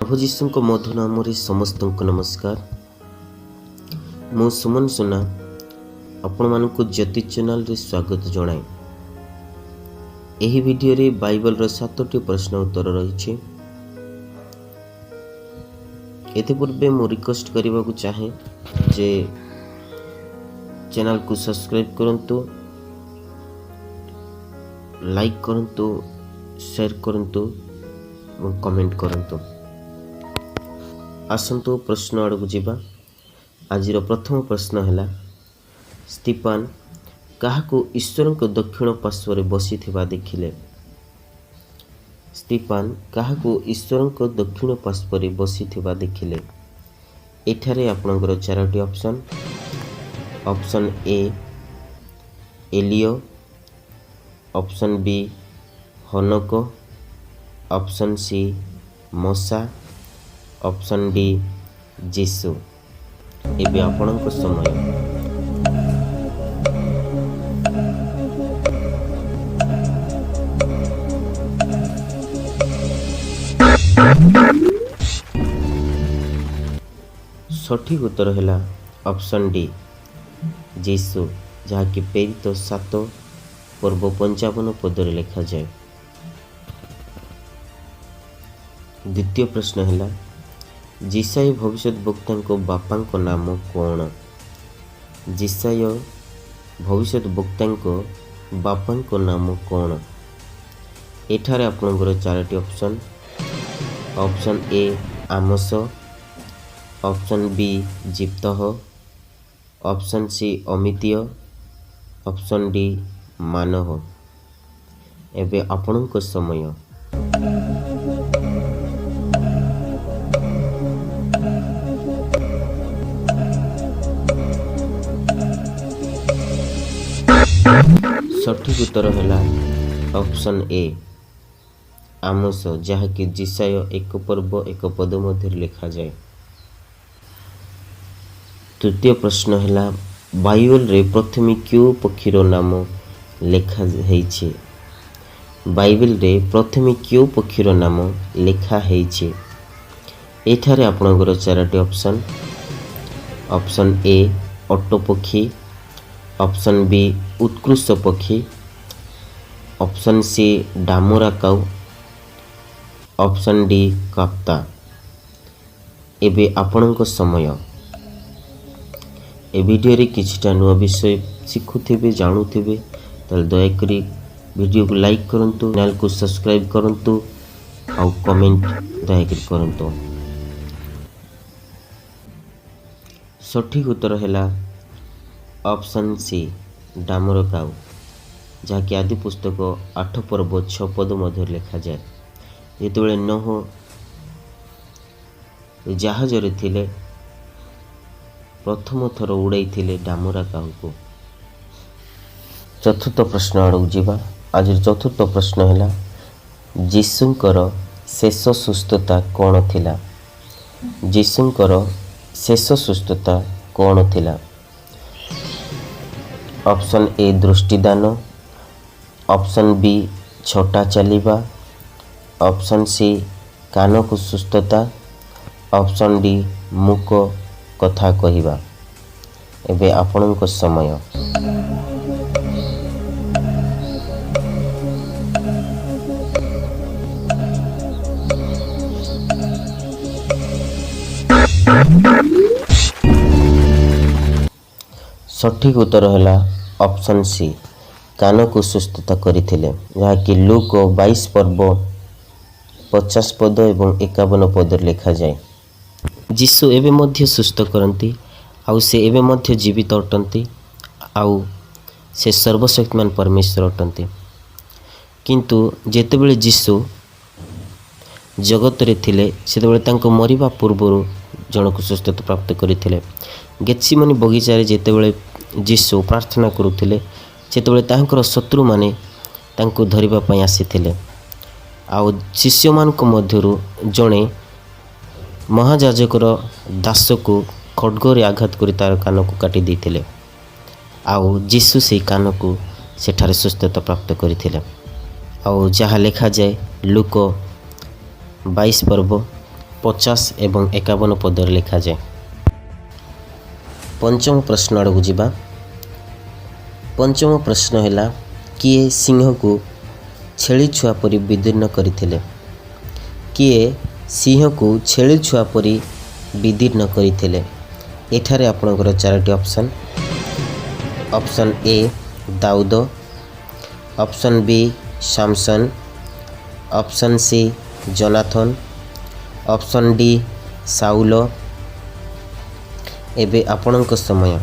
ପ୍ରଭୁ ଯୀଶୁଙ୍କ ମଧୁ ନାମରେ ସମସ୍ତଙ୍କୁ ନମସ୍କାର। ମୁଁ ସୁମନ ସୁନା ଆପଣମାନଙ୍କୁ ଜ୍ୟୋତି ଚ୍ୟାନେଲରେ ସ୍ୱାଗତ ଜଣାଏ। ଏହି ଭିଡ଼ିଓରେ ବାଇବଲର ସାତୋଟି ପ୍ରଶ୍ନ ଉତ୍ତର ରହିଛି। ଏଥିପୂର୍ବେ ମୁଁ ରିକ୍ୱେଷ୍ଟ କରିବାକୁ ଚାହେଁ ଯେ ଚ୍ୟାନେଲକୁ ସବସ୍କ୍ରାଇବ୍ କରନ୍ତୁ, ଲାଇକ୍ କରନ୍ତୁ, ସେୟାର କରନ୍ତୁ ଏବଂ କମେଣ୍ଟ କରନ୍ତୁ। ଆସନ୍ତୁ ପ୍ରଶ୍ନ ଆଡ଼କୁ ଯିବା। ଆଜିର ପ୍ରଥମ ପ୍ରଶ୍ନ ହେଲା, ସ୍ତିଫାନ କାହାକୁ ଈଶ୍ୱରଙ୍କ ଦକ୍ଷିଣ ପାର୍ଶ୍ୱରେ ବସିଥିବା ଦେଖିଲେ? ସ୍ତିଫାନ କାହାକୁ ଈଶ୍ୱରଙ୍କ ଦକ୍ଷିଣ ପାର୍ଶ୍ୱରେ ବସିଥିବା ଦେଖିଲେ? ଏଠାରେ ଆପଣଙ୍କର ଚାରୋଟି ଅପସନ୍। ଅପସନ୍ ଏ ଏଲିୟ, ଅପସନ୍ ବି ହନୋକ, ଅପସନ୍ ସି ମୋଶା, ଅପସନ୍ ଡି ଯୀଶୁ। ଏବେ ଆପଣଙ୍କ ସମୟ। ସଠିକ୍ ଉତ୍ତର ହେଲା ଅପସନ୍ ଡି ଯୀଶୁ, ଯାହାକି ପ୍ରେରିତ 7 ପର୍ବ 55 ପଦରେ ଲେଖାଯାଏ। ଦ୍ୱିତୀୟ ପ୍ରଶ୍ନ ହେଲା, ଯିଶାଇୟ ଭବିଷ୍ୟତ ବକ୍ତାଙ୍କ ବାପାଙ୍କ ନାମ କ'ଣ? ଯିଶାଇୟ ଭବିଷ୍ୟତ ବକ୍ତାଙ୍କ ବାପାଙ୍କ ନାମ କ'ଣ? ଏଠାରେ ଆପଣଙ୍କର ଚାରୋଟି option. Option A Amos, option B ଜିପ୍ତହ, ଅପସନ୍ ସି ଅମିତୀୟ, ଅପସନ୍ ଡି ମାନହ। ଏବେ ଆପଣଙ୍କ ସମୟ। ସଠିକ୍ ଉତ୍ତର ହେଲା ଅପସନ୍ ଏ ଆମୋସ, ଯାହାକି ଯିଶାଇୟ 1 ପର୍ବ 1 ପଦ ମଧ୍ୟରେ ଲେଖାଯାଏ। ତୃତୀୟ ପ୍ରଶ୍ନ ହେଲା, ବାଇବେଲରେ ପ୍ରଥମେ କେଉଁ ପକ୍ଷୀର ନାମ ଲେଖା ହେଇଛି? ବାଇବେଲରେ ପ୍ରଥମେ କେଉଁ ପକ୍ଷୀର ନାମ ଲେଖା ହେଇଛି? ଏଠାରେ ଆପଣଙ୍କର ଚାରୋଟି ଅପସନ୍। ଅପସନ୍ ଏ ଓଟ ପକ୍ଷୀ, ଅପସନ୍ ବି ଉତ୍କ୍ରୋଶ ପକ୍ଷୀ, ଅପସନ୍ ସି ଡାମରା କାଉ, ଅପସନ୍ ଡି କାପ୍ତା। ଏବେ ଆପଣଙ୍କ ସମୟ। ଏ ଭିଡ଼ିଓରେ କିଛିଟା ନୂଆ ବିଷୟ ଶିଖୁଥିବେ, ଜାଣୁଥିବେ, ତାହେଲେ ଦୟାକରି ଭିଡ଼ିଓକୁ ଲାଇକ୍ କରନ୍ତୁ, ଚ୍ୟାନେଲକୁ ସବସ୍କ୍ରାଇବ୍ କରନ୍ତୁ ଆଉ କମେଣ୍ଟ ଦୟାକରି କରନ୍ତୁ। ସଠିକ୍ ଉତ୍ତର ହେଲା ଅପସନ୍ ସି ଡାମର କାଉ, ଯାହାକି ଆଦି ପୁସ୍ତକ 8 ପର୍ବ 6 ପଦ ମଧ୍ୟରେ ଲେଖାଯାଏ। ଯେତେବେଳେ ନୋହ ଜାହାଜରେ ଥିଲେ, ପ୍ରଥମ ଥର ଉଡ଼ାଇଥିଲେ ଡାମରା କାଉକୁ। ଚତୁର୍ଥ ପ୍ରଶ୍ନ ଆଡ଼କୁ ଯିବା। ଆଜିର ଚତୁର୍ଥ ପ୍ରଶ୍ନ ହେଲା, ଯୀଶୁଙ୍କର ଶେଷ ସୁସ୍ଥତା କ'ଣ ଥିଲା? ଯୀଶୁଙ୍କର ଶେଷ ସୁସ୍ଥତା କ'ଣ ଥିଲା? Option A Drushtidan, option B ଛୋଟା ଚାଲିବା, ଅପସନ୍ ସି କାନକୁ ସୁସ୍ଥତା, ଅପସନ୍ ଡି ମୂକ କଥା କହିବା। ଏବେ ଆପଣଙ୍କ ସମୟ। ସଠିକ୍ ଉତ୍ତର ହେଲା ଅପସନ୍ ସି କାନକୁ ସୁସ୍ଥତା କରିଥିଲେ, ଯାହାକି ଲୂକ 22 ପର୍ବ 50 ପଦ ଏବଂ 51 ପଦରେ ଲେଖାଯାଏ। ଯୀଶୁ ଏବେ ମଧ୍ୟ ସୁସ୍ଥ କରନ୍ତି ଆଉ ସେ ଏବେ ମଧ୍ୟ ଜୀବିତ ଅଟନ୍ତି ଆଉ ସେ ସର୍ବଶକ୍ତିମାନ ପରମେଶ୍ୱର ଅଟନ୍ତି। କିନ୍ତୁ ଯେତେବେଳେ ଯୀଶୁ ଜଗତରେ ଥିଲେ, ସେତେବେଳେ ତାଙ୍କ ମରିବା ପୂର୍ବରୁ ଜଣକୁ ସୁସ୍ଥତା ପ୍ରାପ୍ତ କରିଥିଲେ। ଗେତ୍ସିମନି ବଗିଚାରେ ଯେତେବେଳେ ଯୀଶୁ ପ୍ରାର୍ଥନା କରୁଥିଲେ, ସେତେବେଳେ ତାଙ୍କର ଶତ୍ରୁମାନେ ତାଙ୍କୁ ଧରିବା ପାଇଁ ଆସିଥିଲେ ଆଉ ଶିଷ୍ୟମାନଙ୍କ ମଧ୍ୟରୁ ଜଣେ ମହାଯାଜକର ଦାସକୁ ଖଡ଼ଗରେ ଆଘାତ କରି ତାର କାନକୁ କାଟି ଦେଇଥିଲେ ଆଉ ଯୀଶୁ ସେଇ କାନକୁ ସେଠାରେ ସୁସ୍ଥତା ପ୍ରାପ୍ତ କରିଥିଲେ। ଆଉ ଯାହା ଲେଖାଯାଏ ଲୂକ 22 ପର୍ବ 50 ଏବଂ 51 ପଦରେ ଲେଖାଯାଏ। ପଞ୍ଚମ ପ୍ରଶ୍ନ ଆଡ଼କୁ ଯିବା। ପଞ୍ଚମ ପ୍ରଶ୍ନ ହେଲା, କିଏ ସିଂହକୁ ଛେଳି ଛୁଆ ପରି ବିଦୀର୍ଣ୍ଣ କରିଥିଲେ? କିଏ ସିଂହକୁ ଛେଳି ଛୁଆ ପରି ବିଦୀର୍ଣ୍ଣ କରିଥିଲେ? ଏଠାରେ ଆପଣଙ୍କର ଚାରୋଟି ଅପସନ୍। ଅପସନ୍ ଏ ଦାଉଦ, option B Samson, option C Jonathan, option D Saul. ଏବେ ଆପଣଙ୍କ ସମୟ।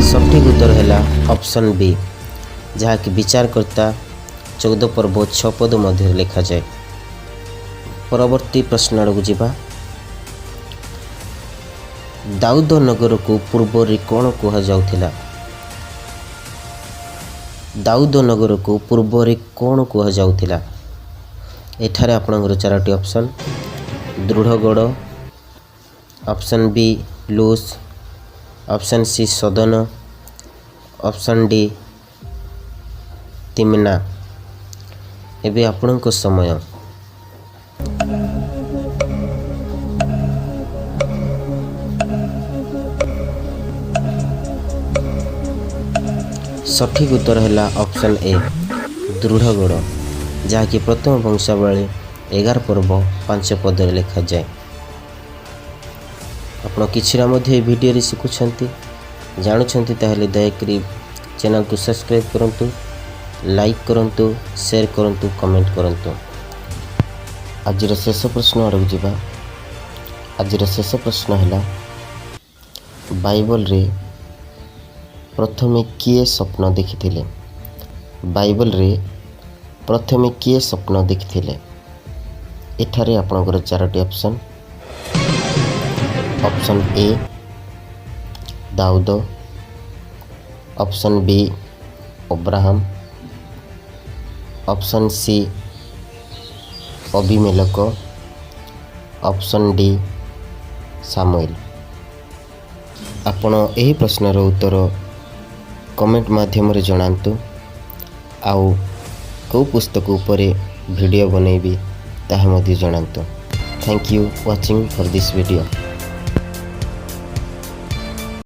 ସଠିକ୍ ଉତ୍ତର ହେଲା ଅପସନ୍ ବି, ଯାହାକି ବିଚାରକର୍ତ୍ତା 14 ପର୍ବ 6 ପଦ ମଧ୍ୟରେ ଲେଖାଯାଏ। ପରବର୍ତ୍ତୀ ପ୍ରଶ୍ନ ଆଡ଼କୁ ଯିବା। ଦାଉଦ ନଗରକୁ ପୂର୍ବରେ କ'ଣ କୁହାଯାଉଥିଲା? ଦାଉଦ ନଗରକୁ ପୂର୍ବରେ କ'ଣ କୁହାଯାଉଥିଲା? ଏଠାରେ ଆପଣଙ୍କର ଚାରୋଟି ଅପସନ୍। ଦୃଢ଼ଗଡ଼, option B Luz, option C ସଦନ, ଅପସନ୍ ଡି ତିମନା। ଏବେ ଆପଣଙ୍କ ସମୟ। ସଠିକ୍ ଉତ୍ତର ହେଲା ଅପସନ୍ ଏ ଦୃଢ଼ଗଡ଼, ଯାହାକି ପ୍ରଥମ ବଂଶାବଳୀ 11 ପର୍ବ 5 ପଦରେ ଲେଖାଯାଏ। ଆପଣ କିଛିଟା ମଧ୍ୟ ଏହି ଭିଡ଼ିଓରେ ଶିଖୁଛନ୍ତି, ଜାଣୁଛନ୍ତି, ତାହେଲେ ଦୟାକରି ଚ୍ୟାନେଲକୁ ସବସ୍କ୍ରାଇବ୍ କରନ୍ତୁ, ଲାଇକ୍ କରନ୍ତୁ, ସେୟାର କରନ୍ତୁ, କମେଣ୍ଟ କରନ୍ତୁ। ଆଜିର ଶେଷ ପ୍ରଶ୍ନ ଆଡ଼କୁ ଯିବା। ଆଜିର ଶେଷ ପ୍ରଶ୍ନ ହେଲା, ବାଇବଲରେ ପ୍ରଥମେ କିଏ ସ୍ୱପ୍ନ ଦେଖିଥିଲେ? ବାଇବଲରେ ପ୍ରଥମେ କିଏ ସ୍ୱପ୍ନ ଦେଖିଥିଲେ? ଏଠାରେ ଆପଣଙ୍କର ଚାରୋଟି ଅପସନ୍। ଅପସନ୍ ଏ ଦାଉଦ, option B Abraham, option C Abimelech, option D Samuel. ଆପଣ ଏହି ପ୍ରଶ୍ନର ଉତ୍ତର କମେଣ୍ଟ ମାଧ୍ୟମରେ ଜଣାନ୍ତୁ ଆଉ କେଉଁ ପୁସ୍ତକ ଉପରେ ଭିଡ଼ିଓ ବନେଇବି ତାହା ମଧ୍ୟ ଜଣାନ୍ତୁ। Thank you watching for this video.